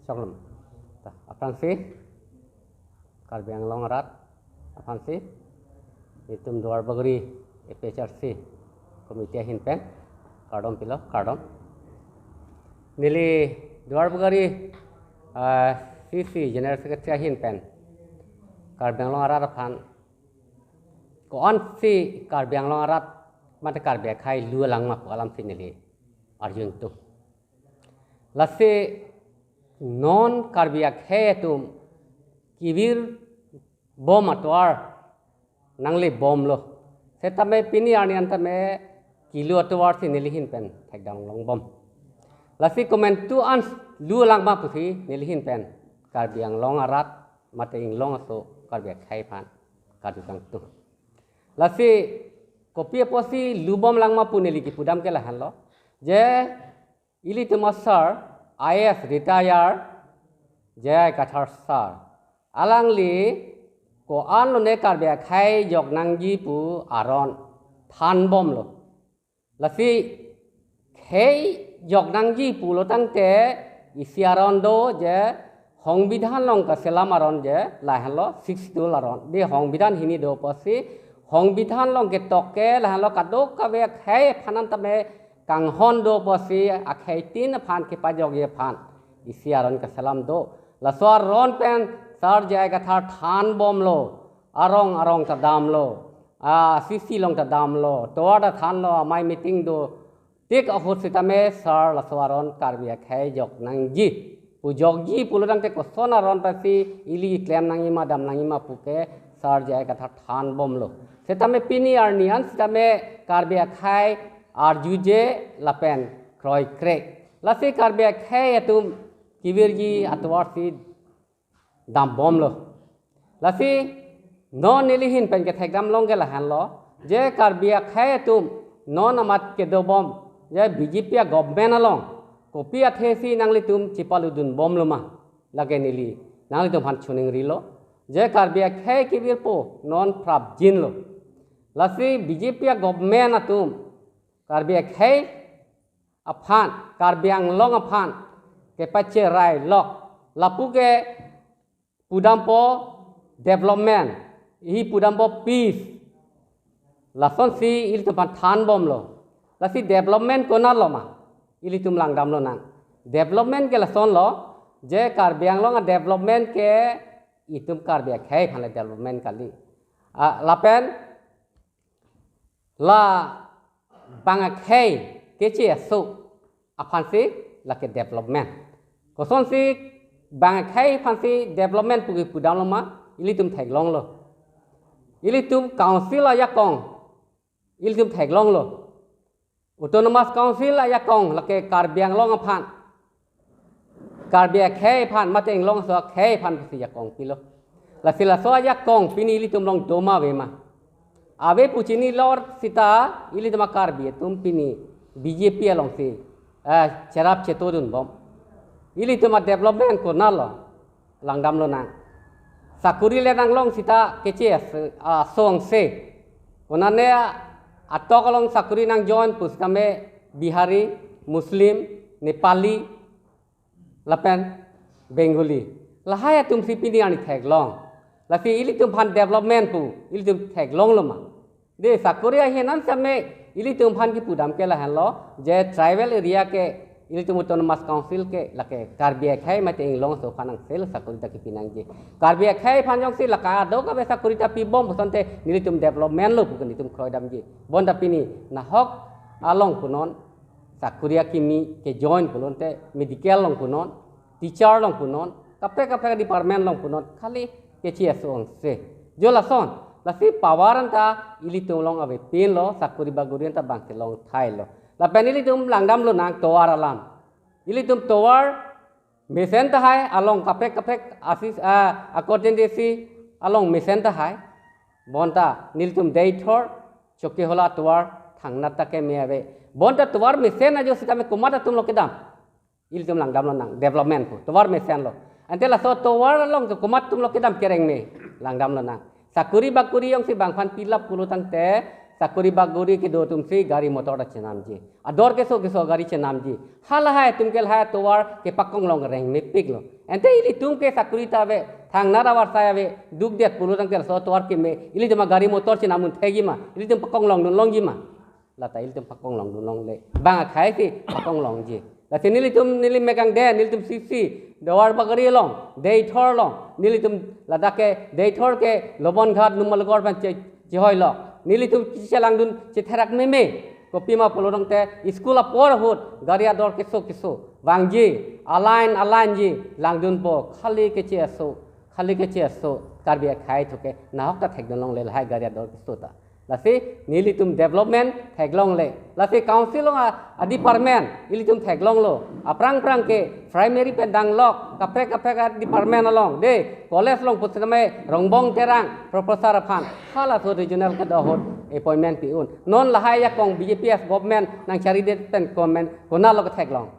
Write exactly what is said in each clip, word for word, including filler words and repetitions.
Choklem. Ta, aphrangsi Karbi Anglong arat aphansi itum Duarbagori A P H L C committee ahin pen kardom pilo, kardom. Neli Duarbagori, ah, C C General Secretary ahin pen Karbi Anglong arat aphan ko-ansi Karbi Anglong arat mate Karbi akhei lu lang ma pu alamsi neli arju ingtung. Lasi non Karbi akhei atum kevir bom atovar nangle bomlo. Setame pini arni an tame kelu atovarsi neli ahin pen thekdam longbom. Lasi komantu an lu lang ma pusi neli ahin pen Karbi Anglong arat mate inglong aso Karbi akhei aphan karju kangtung. Lasi kopi apotsi lu bom lang ma pu neli kipudam ke lahenlo. Je ilitum a sir, I A S retired, J I Kathar sir, alangli ko-an lone Karbi akhei jok nangji pu aron than bomlo. Lasi khei jok nangji pulo tangte isi aron do, je Songbidhan along kaselam aron, je lahenlo Sixth Schedule aron. Dei Songbidhan hini do apotsi Songbidhan along ketok ke lahenlo kadokave akhei aphan an tame kanghon do apotsi akheitin aphan kepajokji aphan isi aron kaselam do. Laso aron pen sir J I Kathar than bomlo, arong arong ta damlo, a C C along ta damlo, tovar ta thanlo, amei meeting do tik ahut sitame sir laso aron Karbi akhei jok nangji pu jokji pulo tangte koson aron apotsi ili klem nangji ma dam nangji ma pu ke sir J I Kathar than bomlo. Setame pini arni an sitame Karbi akhei arjuje lapen kroikre. Lasi Karbi akhei atum kevirji atovarsi dam bomlo. Lasi non neli ahin pen kethekdam long ke lahenlo, je Karbi akhei atum non amat kedo bom, je B J P a government along kopi athesi nanglitum chipaludun bomlo ma, lake neli nanglitum aphan choningrilo. Je Karbi akhei kevirpo non prapjinlo. Lasi B J P a government atum Karbi akhei aphan, Karbi Anglong aphan kepacherai lok, lapu ke pudampo development, hi pudampo peace. Lasonsi ilitum aphan than bomlo. Lasi development konatlo ma, ilitum langdam lonang. Development ke lasonlo, je Karbi Anglong a development ke itum Karbi akhei aphan le development kali. Ah, lapen la bang akhei keche aso aphansi lake development. Kosonsi bang akhei aphansi development pu kipudamlo ma, ilitum theklonglo. Ilitum council ajakong ilitum theklonglo. Autonomous Council ajakong lake Karbi Anglong aphan, Karbi akhei aphan mate inglong aso akhei aphan pusi jakong pilo. Lasi laso ajakong pini ilitum along do ma ave ma? Ave pu chinilor sita ilitum a Karbi atum pini B J P alongsi, eh, cherap chetodun bom. Ilitum a development konatlo, langdam lonang. Sakuri le nanglong sita keche as-, aso angse. Konane atok along sakuri nang join pu sitame Bihari, Muslim, Nepali, lapen Bengali. Lahai atumsi pini arni theklong. Lasi ilitum aphan development pu ilitum theklonglo ma? Dei sakuri ahin an sitame ilitum aphan kipudam ke lahenlo, je tribal area ke ilitum Autonomous Council ke lake Karbi akhei mate inglong aso aphan angselo sakuri ta kipi nangji. Karbi akhei aphan jongsi lake kadokave sakuri ta pibom puson te nelitum development lo pu ke nelitum kroidamji. Bonta pini nahok along punon, sakuri akimi ke join punon te medical along punon, teacher along punon, kaprek kaprek department along punon, khali keche aso angse. Jo lason, lasi power anta ilitum along avepinlo, sakuri bakuri anta bang kelong thailo. Lapen ilitum langdam lonang tovar alam. Ilitum tovar mesen tahai, along kaprek kaprek asis, ah, according to si along mesen tahai. Bonta nelitum Deithor, Chokihola tovar thangnat ta keme ave. Bonta tovar mesen ajo sitame komat atumlo kedam? Ilitum langdam lonang, development pu tovar mesen lo. Ante laso tovar along ke komat atumlo kedam kereng me, langdam lonang. Sakuri bakuri jongsi bang aphan pilap pulo tangte, Sakuri bakuri kedo atumsi gari motor ta chenamji. Ador keso keso gari chenamji. Halahai atum ke lahai atovar kepakong long reng mepik lo. Ante ilitum ke sakuri ta ave, thangnat avarsai ave, dukdet pulo tangte laso atovar keme, ilitum gari motor chenam un thekji ma, ilitum pakong longdun longji ma. Lata ilitum pakong longdun longle. Bang akhei si pakong longji. Lasi nelitum neli mekang de, nelitum sisi, Duarbagori along, Deithor along, nelitum ladak ke, Deithor ke, Lobonghat, Numalgarh pen che, chehoi lo. Nelitum chelangdun chetherak meme. Kopima pulo tangte, school apor ahut, gari ador keso keso. Vangji, aline, aline ji, langdunpo, khali keche aso, khali keche aso, Karbi akhei atum ke, nahok ta thekdun longle lahai gari ador keso ta. Lasi nelitum development theklongle. Lasi council along a, a department ilitum theklonglo. Aphrang phrang ke primary pen danglok, kaprek kaprek a department along. De, college along pusitame Rongbong Terang, professor aphan. Halaso regional kedo ahut appointment pi un. Non lahai ajakong B J P as government nangcharidet pen comment konatlo ketheklong.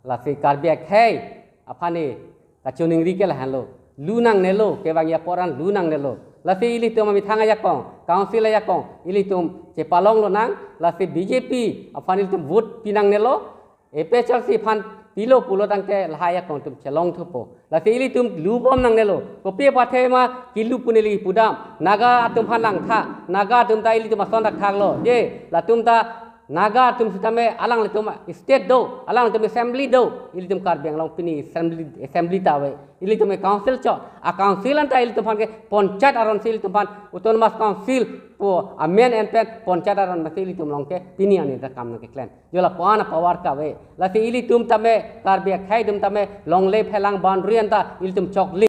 Lasi Karbi akhei aphan ni kachiningri ke lahenlo. Lu nangnelo, kevangji apor an lu nangnelo. Lasi ilitum amethang ajakong, council ajakong, ilitum chepalong lonang, lasi B J P aphan ilitum vote pi nangnelo, A P H L C aphan pilo pulo tangte lahai ajakong atum chelong thupo. Lasi ilitum lu bom nangnelo, kopi apothe ma kilu pu neli pudam, Naga atum aphan langtha, Naga atum ta ilitum ason thakthak lo, je, latum ta Naga atum sitame alanglitum state do, alanglitum assembly do, ilitum Karbi Anglong pini assembly, assembly ta ave, ilitum council chot, a council anta ilitum aphan ke panchayat aron si ilitum aphan autonomous council pu amen en pen panchayat aron masi ilitum along ke pini ani ta kam nangkeklem. Jo lapu-an a power ke ave. Lasi ilitum tame Karbi akhei atum tame longle phelang boundary anta ilitum chokli.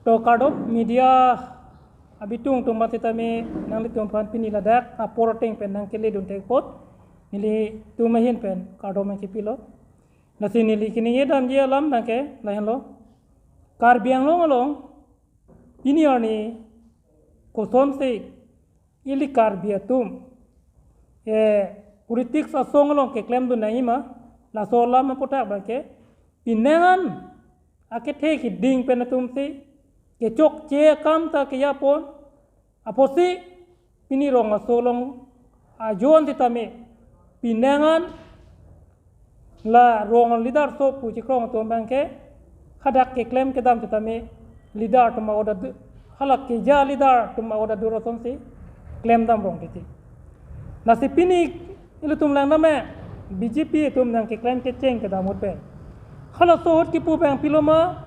To kardom media abitung atum sitame nanglitum aphan pini ladak apor ateng pen nangkeledun thek apot nelitum ahin pen kardom nangkepilo. Lasi neli kaningje damji alam abang ke lahenlo. Karbi Anglong along pini arni kosonsi ili Karbi atum, eh, politics asong along keklemdun nangji ma, laso alam aputhak abang ke, penang an akethe keding pen atumsi kechokche akam ta kejapon, apotsi pini rong aso along ajoine sitame penang an la rong leader so pu chikrong atum abang ke hadak keklem kedam sitame leader atum a-order du-, hala keja leader atum a-order dur asonsi klemdam rong titi. Lasi pini ilitum langdam me B J P atum nangkeklem kecheng kedam ahut pen. Halaso ahut kipu abang pilo ma,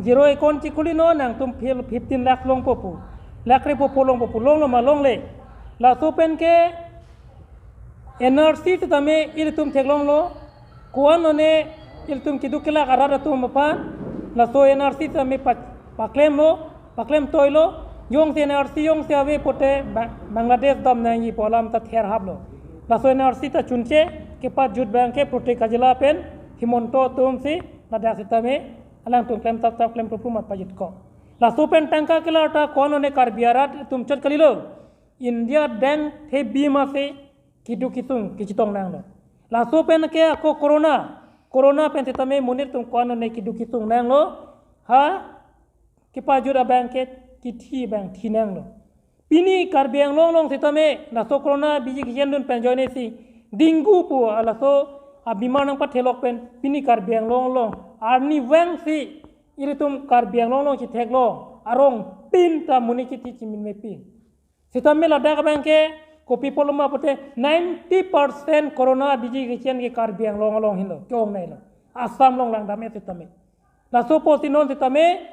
zero account chikhuli non nangtum phil fifteen lakh longpo pu. Lakh kre po po longpo pu, longlo ma longle. Laso pen ke N R C sitame ilitum theklonglo, ko-an lone ilitum keduk kelak arat atum aphan, laso N R C sitame pa-, paklemlo, paklem toilo, jongsi N R C jongsi ave pote Ba-, Bangladesh dam nangji pu alam ta ther haplo. Laso N R C ta chunche, kepajut abang ke Protein Khajala pen, Himanta atumsi, ladak sitame, alangtum klem tap tap klem prup prup ma pajut ko. Laso pen tangka kelar ta ko-an lone Karbi arat atum chot kalilo. India dengthe bima si keduk kesung kechetong nanglo. Laso pen ke ako corona, corona pen sitame monit atum ko-an lone keduk kesung nanglo. Ha kepajut abang ke kethi abang thi nanglo. Pini Karbi Anglong along sitame laso corona biji kechendun pen ajoine si dengue pu laso abimar nangpathelok pen pini Karbi Anglong along arnivang si ilitum Karbi Anglong along chetheklo arong tin ta monit kethi chimin mepik. Sitame ladak abang ke kopi pulo ma pote ninety percent corona biji kechen ke Karbi Anglong along henlo, ke-ong nailo. Assam along langdam-et sitame. Laso apotsi non sitame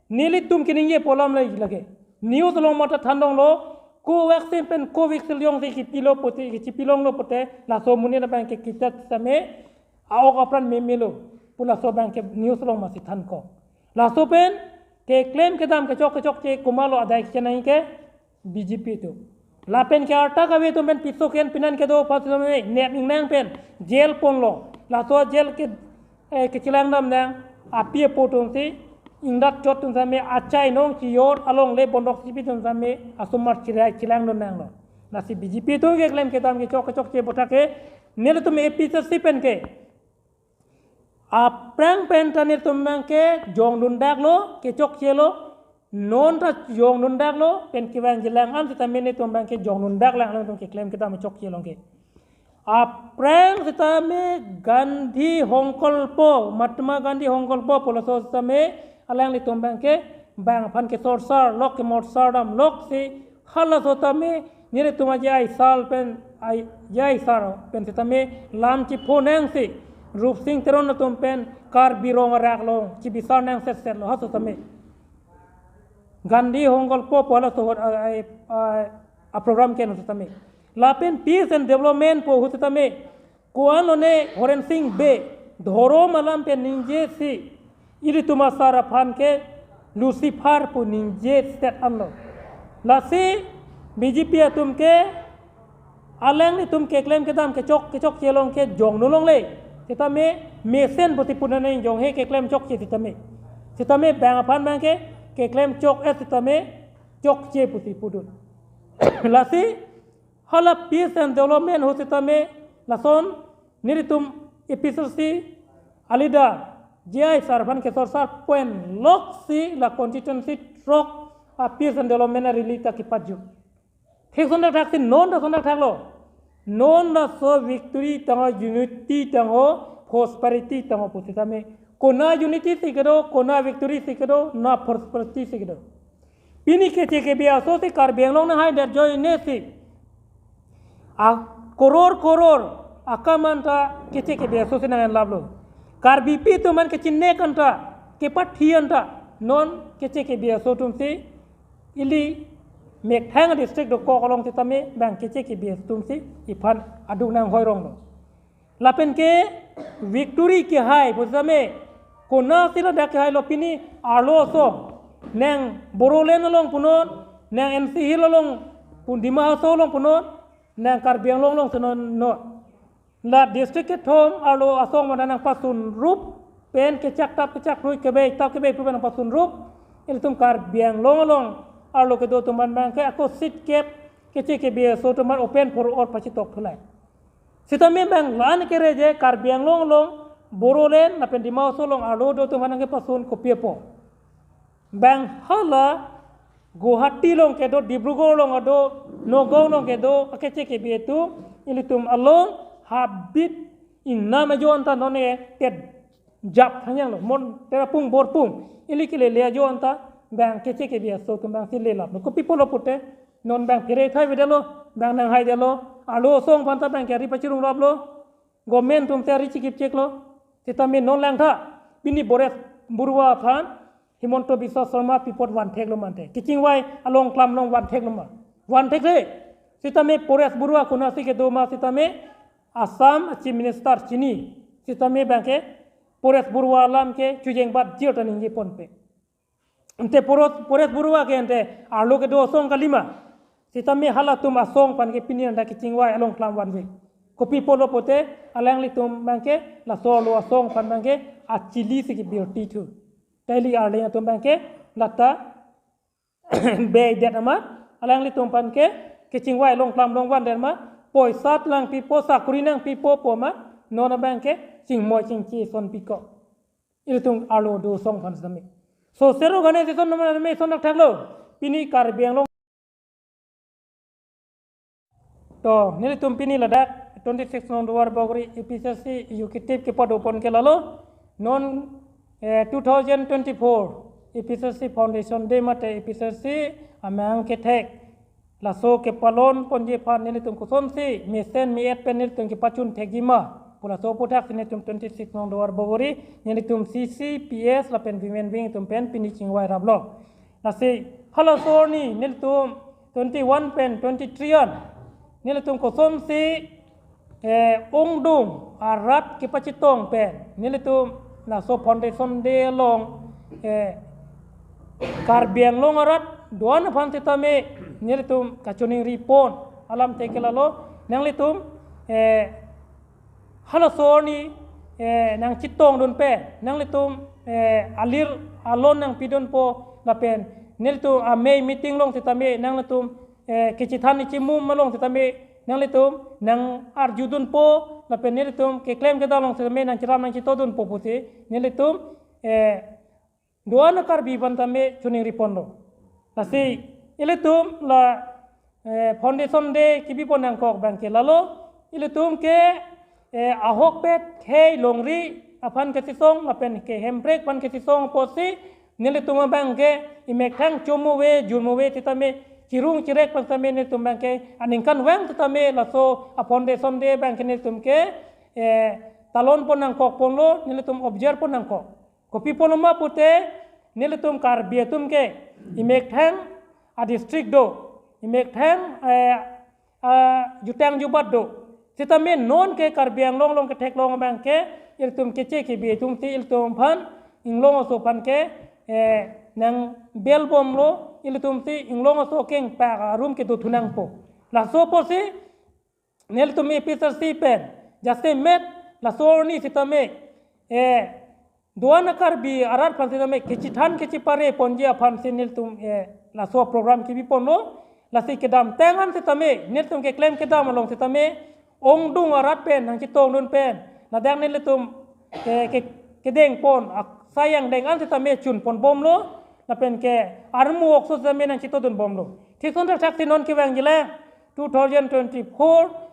nelitum kaningje pu alam le lake. News along mata thandonglo, Covaxin pen Covishield jongsi kipilo pote, kipilonglo pote, laso monit abang ke kichat sitame, a-ok apran memelo, pu laso abang ke news along masi thankok. Laso pen keklem kedam kechok kechokche komatlo adai kechenang ke B J P atum. Lapen ke arta kave atum pen piso ken pinan kedo aphan sitame nep ingnang pen jail ponlo. Laso jail ke, eh, kechelang dam nang api apo atumsi ingdat chot atum sitame achai nong chiyot along le bondok sipi atum sitame asomar chirai chelang dun nanglo. Lasi B J P atum keklem kedam kechok kechokche aputhak ke nelitum A P H L C pen ke aphrang pen ta nelitum abang ke jongdun daklo, kechokchelo, Non ta jong nundaklo, pen kevang jilang an sitame netum abang ke jong nundak lang, alangtum keklem kedam chokche along ke. Aphrang sitame Gandhi Hongkolpo, Mahatma Gandhi Hongkolpo pu laso sitame alanglitum abang ke bang aphan kesorsar lok, kemorsar dam lok si halaso tame nelitum aja aisal pen, ai, aja aisal pen sitame lam chipho nangsi Rupsing Teron atum pen Karbi Rong arak along chibisar nang setset lo halaso tame. Gandhi Hongkolpo pu halaso ahut a, a, a, a program ke no sitame. Lapen peace and development pu ahut sitame ko-an lone Horen Sing Bey dhorom alam pen ningjesi ilitum asar aphan ke Lucifer pu ningje set anlo. Lasi B J P atum ke alanglitum keklem kedam kechok kechokche along ke jong nulongle. Sitame mesen pusi pu nangjong he keklem chokche sitame. Sitame bang aphan abang ke keklem chok-et sitame chokche pusi pudun. Lasi hala peace and development ahut sitame lason nelitum A P H L C a leader J I sir aphan kesorsar pen lok si la constituency throk a peace and development a rally ta kepajut. Thik ason thakthak si non ta ason thakthak lo. Non laso victory tangho, unity tangho, prosperity tangho pu sitame. Konat unity si kedo, konat victory si kedo, konat prosperity si kedo. Pini K C K B aso si Karbi Anglong nanghai det ajoine si a koror koror akam anta K C K B aso si nang-en laplo. Karbipi atum an kechinine anta, kepathi anta, non K C K B aso atum si ili Mekthang district dokok along sitame bang K C K B atum si iphan aduk nanghoi ronglo. Lapen ke victory kehai pu sitame konat si ladak kehailo, pini arlo asong, nang Bodoland along punon, nang N C Hill along pun, Dima Hasao along punon, nang Karbi Anglong along si non non. La district kethom arlo asong mana nangpasun rup pen kechak tap kechak rui kebei tap kebei pu pen nangpasun rup. Ilitum Karbi Anglong along arlo kedo atum aphan abang ke ako seat kep K C K B aso atum aphan open for all pachitok thulai. Sitame bang la-an kere je Karbi Anglong along, Bodoland lapen Dima Hasao along arlo do atum aphan nangkepasun kopi apot. Bang hala Guwahati along kedo, Dibrugarh along kedo, Nagaon along kedo a K C K B atum, ilitum along habit ingnam ajo anta non e tet jap thanyang lo, mon terapung borpung, ili kelele ajo anta bang K C K B aso atum abang si lelaplo. Kopi pulo pute, non bang phere thai avedetlo, bang nanghai detlo, arlo asong aphan ta bang ke ari pachirung raplo, government atum si ari chikip cheklo. Sitame non langtha, pini Paresh Baruah aphan Himanta Biswa Sarma pipot vantheklo mante. Kechingvai along klam along vantheklo ma. Vanthekthe. Sitame Paresh Baruah konatsi kedo ma sitame Assam Chief Minister chini. Sitame bang ke Paresh Baruah alam ke chojeng bat jir ta ningje ponpe. Ante Paresh, Paresh Baruah ke ante arlo kedo asong kalima. Sitame halatum asong aphan ke pini anta kechingvai along klam vanve. Kopi pulo pute alanglitum abang ke laso arlo asong aphan abang ke achili si kebirti thu. Daily arleng atum abang ke lata beidet amat, alanglitum aphan ke kechingvai along klam along vandet amat, poisa langpipo, sakori nangpipo pu amat, non abang ke chingmoi chingchi sonpikok. Ilitum arlo do asong aphan sitame. So, social organization atum sitame ason thakthak lo. Pini Karbi Anglong. To, nelitum pini ladak twenty-six nong Duarbagori A P H L C executive kepadopon ke lalo. Non, eh, two thousand twenty-four A P H L C Foundation Day mate A P H L C amang kethek laso kepalon ponji aphan nelitum kosonsi mesen me-et pen nelitum kepachun thekji ma pu laso aphuthak si nelitum twenty-six nong Duarbagori, nelitum C C, P S lapen women wing atum pen pini chingvai raplo. Lasi halaso arni nelitum twenty-one pen twenty-three an nelitum kosonsi, eh, ongdung arat kepachetong pen nelitum laso Foundation Day along, eh, Karbi Anglong arat do-an aphan sitame nelitum kachiningri pon alamthe ke lalo, nanglitum, eh, halaso arni, eh, nangchetongdun pen, nanglitum, eh, alir alon nangpidunpo lapen nelitum amei meeting along sitame nanglitum, eh, kechethan kechemum along sitame nanglitum nang-arjudunpo lapen nelitum keklem kedam along sitame nangcheram nangchetodunpo pusi nelitum, eh, do-an a-Karbi aphan tame choningri ponlo. Lasi ilitum la eh, Foundation Day kebipon nangkok abangke lalo, ilitum ke eh, ahokpet khei longri aphan kachisong lapen ke hemprek aphan kachisong apotsi nelitum abangke imekthang chomo ave, jurmo ave sitame chirung chirek aphan sitame nelitum abangke aningkanvang sitame laso a-Foundation Day abangke nelitum ke eh, talon pon nangkok ponlo, nelitum observe pon nangkok. Kopi pulo ma pute, nelitum Karbi atum ke imekthang a-district do, imekthang eh, a-jutang jubat do. Sitame non ke Karbi Anglong along ketheklong abangke, ilitum Keche Kebi atumsi ilitum aphan, Inglong aso aphan ke eh, nang bel bomlo, ilitumsi Inglong aso kengpak arum kedo thu nangpo. Laso apotsi nelitum A P H L C pen jasemet laso arni sitame eh, do-an a-Karbi arat aphan sitame kechithan kechipare ponji aphansi nelitum eh, laso program kebiponlo. Lasi kedamtang an sitame nelitum keklem kedam along sitame ongdung arat pen nangchetongdun pen ladak nelitum eh, ke, kedeng pon aksai angdeng an sitame chun pon bomlo. Lapen ke armu okso sitame nangchetongdun bomlo. Thik son thakthak si non kevangji le two thousand twenty-four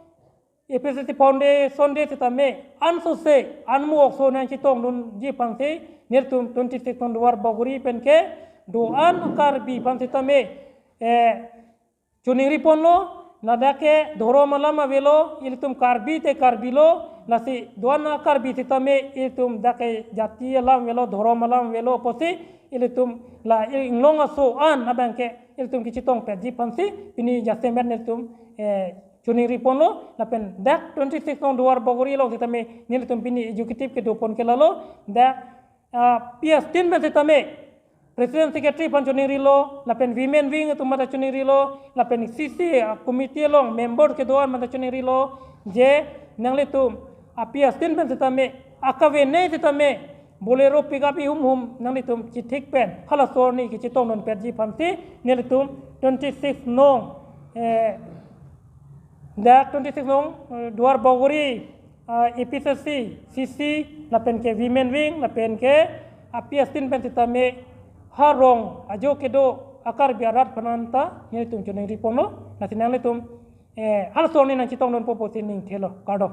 A P H L C Foundation Day sitame ansose armu okso nangchetongdunji aphansi nelitum twenty-six nong Duarbagori pen ke do-an Karbi aphan sitame eh, choningri ponlo. Ladak ke dhorom alam avelo, ilitum Karbi te Karbi lo, lasi do-an a-Karbi sitame ilitum dak ke jati alam avelo, dhorom alam avelo apotsi ilitum la Inglong aso an abangke ilitum kachetongpetji aphansi pini jasemet nelitum eh, choningri ponlo. Lapen dak twenty-six nong Duarbagori along sitame nelitum pini executive kedo pon ke lalo, dak ah, P S tin pen sitame President Secretary aphan choningrilo, lapen Women Wing atum mata choningrilo, lapen C C, ah, committee along member kedo-an mata choningrilo, je nanglitum a-P S tin pen sitame, akave nei sitame Bolero pickup ihum hum nanglitum chethik pen halaso arni kachetongdunpetji aphansi nelitum twenty-six nong eh, dak twenty-six nong eh, Duarbagori ah, A P H L C, C C, lapen ke Women Wing, lapen ke a-P S tin pen sitame ha rong ajo kedo a-Karbi arat aphan anta nelitum choningri ponlo. Lasi nanglitum eh, halaso arni nangchetongdunpo pusi ningthelo, kardom.